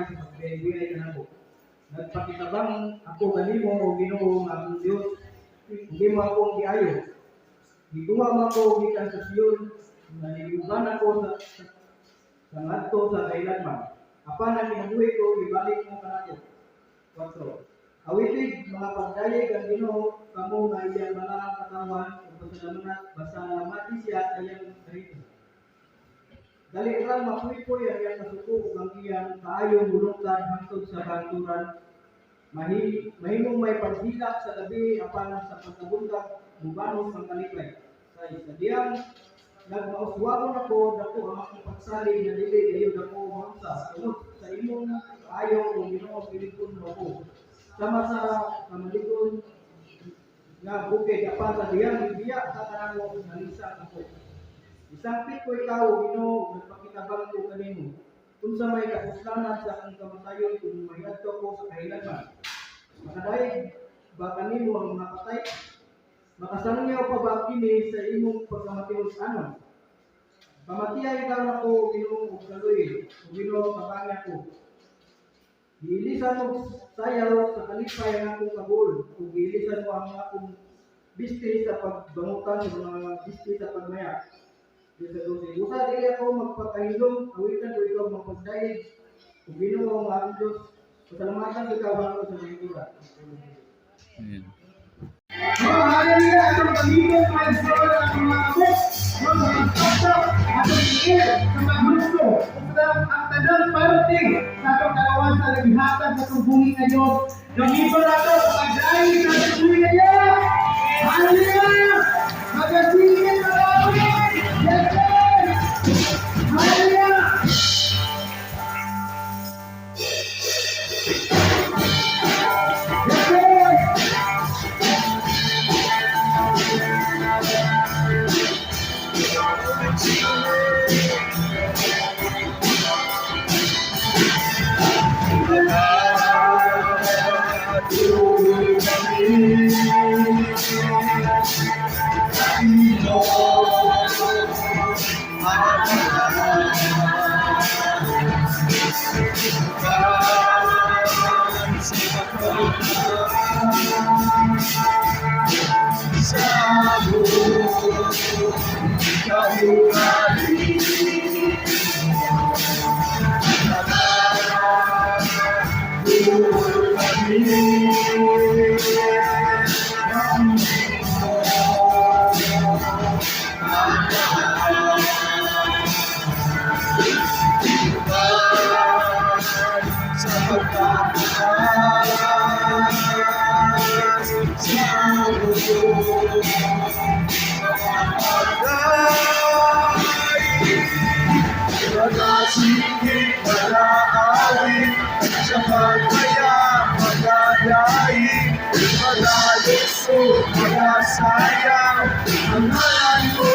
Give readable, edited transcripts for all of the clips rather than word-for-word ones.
sa pagbiay kanamo. Nagpakitabang ako kanimo, o Ginoo nga akong Dios, ug imo akong giayo. Giguwa mo ako gikan sa Sion, nga niliuban ako sa ngadto sa kailanman. Apan ang kinabuhi ko gibalik mo kanako. 4. Awitig mga pagdayeg ang Ginoo, kamo nga iyang balaang katawhan, ug pasalamati siya sa iyang kahimo. Dali lang mapuypoy ang iyang kasuko ug ang iyang kaayong mulungtad hangtod sa kahangturan. Mahimong may paghilak sa gabi, apan sa pagkabuntag mubanos ang kalipay. Sais. Sa diyang nagmauswagon ako, dako ang akong pagsalig nga dili gayud ako maunsa. Tungod sa imong kaayo, o Ginoo, pilingkon mo ako sama sa kamaligon nga bukid, apan sa diyang gibiya ka kanamo, nalisa ako. Isangpit ko ikaw, o Ginoo, ug nagpakitabang ko kanimo. Unsa may kapuslanan sa akong kamatayon kung mahiadto ko sa kahilanman? Makadayeg ba kanimo ang mga patay? Makasangyaw pa ba kini sa imong pagkamatinud-anon? Pamatiay ikaw nako, o Ginoo, ug kaluoy, o Ginoo, tabangi ako. Giilisan mo sayaw sa kalipay ang akong kabuol, ug giilisan mo ang akong bisti sa pagbangutan sa mga bisti sa pagmaya. Diyos sa 12. Busa dili ako magpakahilom, awitan ko ikaw mapagdayeg. O Ginoo nga akong Diyos, pasalamatan ko ikaw hangtod sa mahigura. Ayan. Oh, hallelujah! Atong gamiton mga igsoon ang atong mga kamot, no, sa pagpasok, atong tiil sa pagluso, sa ang tanang parte sa atong kagawan sa nagihatag sa atong buhi nga Diyos. Gamiton nato sa pagdayeg sa atong buhi nga Diyos. Hallelujah! Magasigit mga awit! Yes! Hallelujah! Yes, Lord! Sa pagkaya, magadaig, magaluso, magasayaw, ang ngalan ko,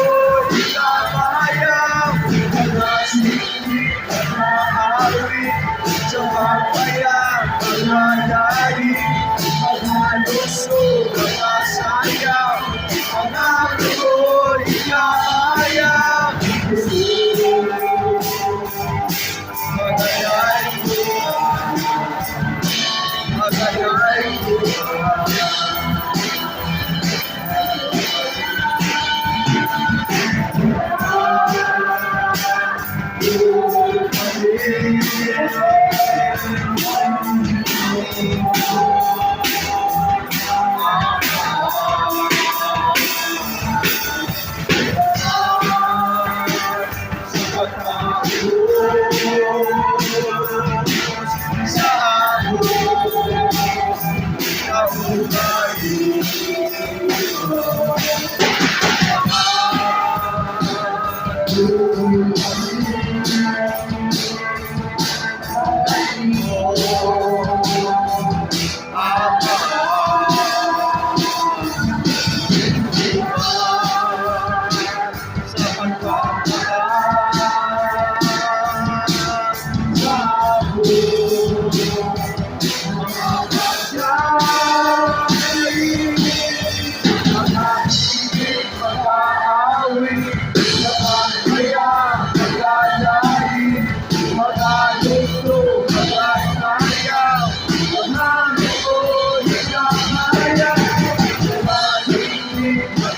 ikapayaw, magasigit, mag-aawit, sa pagkaya, magadaig, magaluso, magasayaw, ang ngalan ko, ikapayaw, Jesus, magayay ko, magayay ko.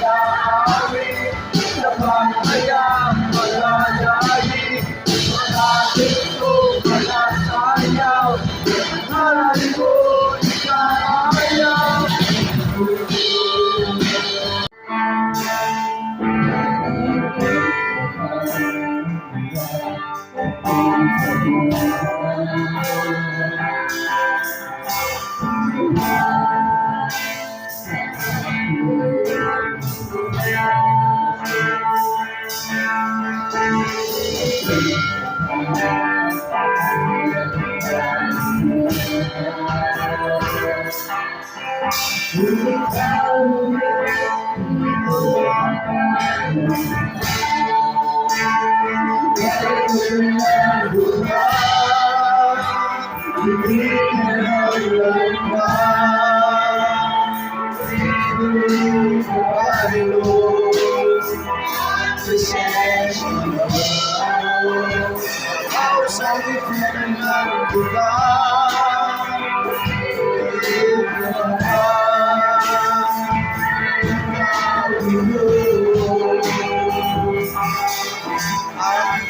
Nag-aawit sa pangayang malalayi, mga dito, mga sayaw, ngalan ko ikaayaw. Ang